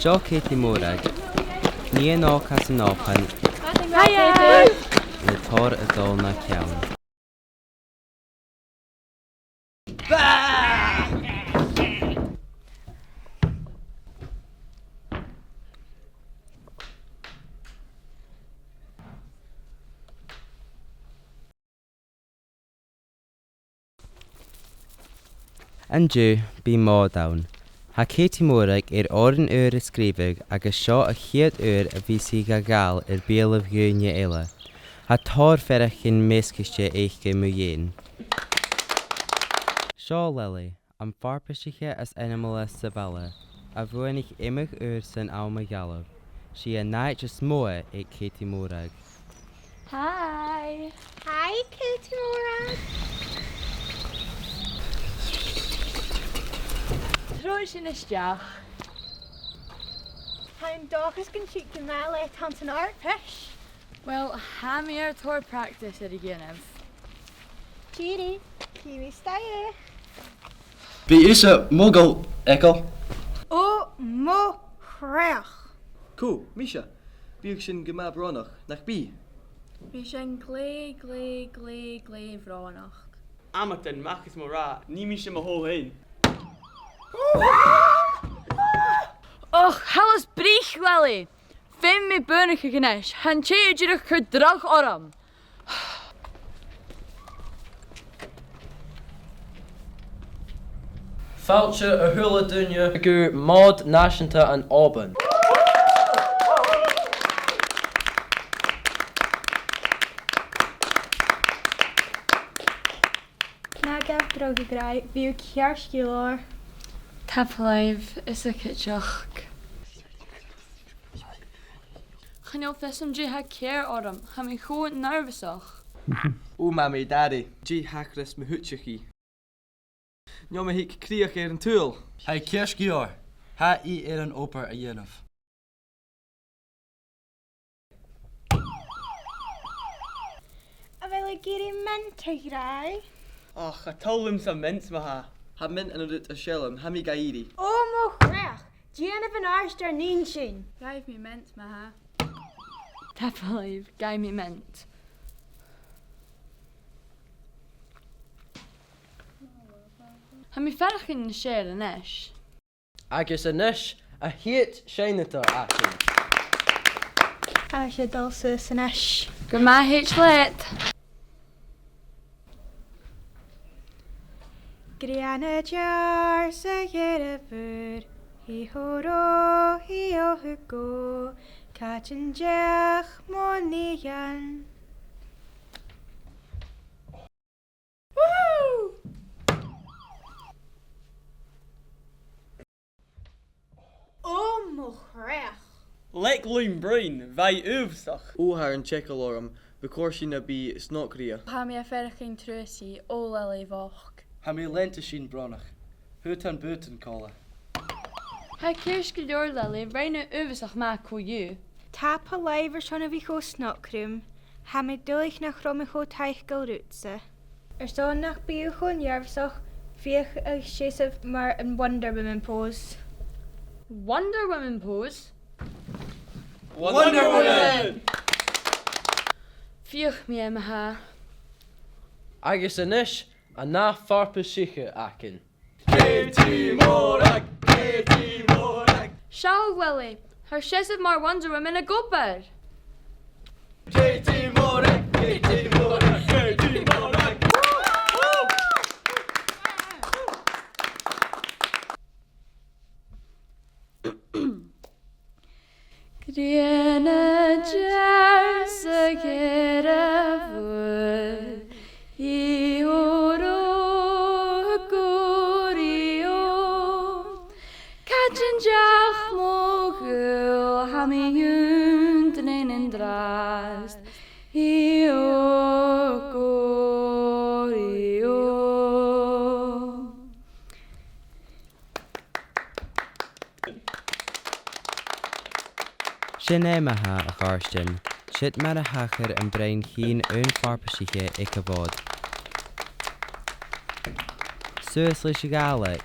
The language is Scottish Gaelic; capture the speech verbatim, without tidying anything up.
Seo Katie Mòrag, nighean òg às an Òban. Hiya! Le tòrr a' dol na ceann. An-diugh, bidh Mòd ann. Tha Katie Mòrag air òran ùr a sgrìobhadh agus seo a' chiad uair a bhios i ga ghabhail air beulaibh dhaoine eile. Tha tòrr faireachdainn measgaichte aice mu dheidhinn. Seo Lily, am farpaiseach as ainmeile sa bhaile, a bhuannaich iomadh uair san àm a dh'fhalbh. 'S i an àit as motha aig Katie Mòrag. Hi! Hi, Katie Mòrag! Trobhad sinn a-steach. Tha an dòchas gun tig gu math leat anns an fharpais. Uill, tha mi air tòrr practice air a dhèanamh. Tìoraidh, chì mi a-steach. Bidh thusa modhail, a Mhìcheil. Ò mo chreach! Cò, mise? Bidh sinn gu math brònach, nach bi? Bidh sinn glè, glè, glè, glè bhrònach. Amadain, mach às mo ràdh, nì mise mo thoil fhèin. Och, thalla 's bruich, Lily! Feumaidh mi buannachadh a-nis, tha an tè dìreach a' cur dragh orm. Fàilte a h-uile duine gu Mòd Nàiseanta an Òbain. Na gabh dragh, a ghràidh, bidh thu ceart gu leòr. Tapadh leibh, is a' chuideachd. Chan eil fhios agam dè tha ceàrr orm, tha mi cho nervous-ach. Ò, Mamaidh, Dadaidh, dè thachras mu chuideachadh? Nì mi crìoch air an t-saoghal. Tha i ceart gu leòr, tha i air an obair a dhèanamh. A bheil thu ag iarraidh mint, a ghràidh? Och, tha toil leamsa mints, ma-thà. Tha mint ann an rud as fheàrr leam, tha mi ga iarraidh. Ò mo chreach! Dèanaibh an àrd air an inntinn. Gabhaidh mi mint, ma-thà. Tapadh leibh, gabhaidh mi mint. Tha mi a' faireachdainn nas fheàrr a-nis. Agus a-nis, a' chiad seinneadair againn. Tha sinn a' dol suas a-nis. Gu math thèid leat. Grianadaireachd sa gharbhar, hì hò rò, hì hò hù gò, càit an deach mo nighean? Woohoo! Ò mo chreach! Leig leam bruidhinn, bha e uabhasach. Ò, tha e air an t-eagal orm, bu chòir sinn a bhith snog rithe. Tha mi a' faireachdainn truasaidh, ò Lily bhochd. Tha mi leantainn sin brònach. Thuit am bùth còmhla. Tha e ceart gu leòr, Lily, rinn thu uabhasach math co-dhiù. Tapadh leibh airson a bhith cho snog rium. Tha mi duilich nach robh mi cho taiceil riutsa. Airson nach bi thu cho nearbhasach, feuch a' seasamh mar an Wonder Woman pose. Wonder Woman pose? Wonder Woman! Feuch mi e ma-thà. Agus a-nis, an ath fharpaiseach againn. Katie Mòrag! Katie Mòrag! Seall, Lily, tha i a' seasamh mar Wonder Woman ag obair! Katie Mòrag! Katie Mòrag! Katie Mòrag! Grianadaireachd sa gharbhar, hì hò rò, hù gò rì ò. Càit an deach mo ghaol, tha mi ionndrainn an-dràst, hì hò gò rì ò. Sin e ma-thà, a chàirdean. Siud mar a thachair am broinn-chinn aon fharpaiseach aig a' Mhòd. Suas leis a' Ghàidhlig.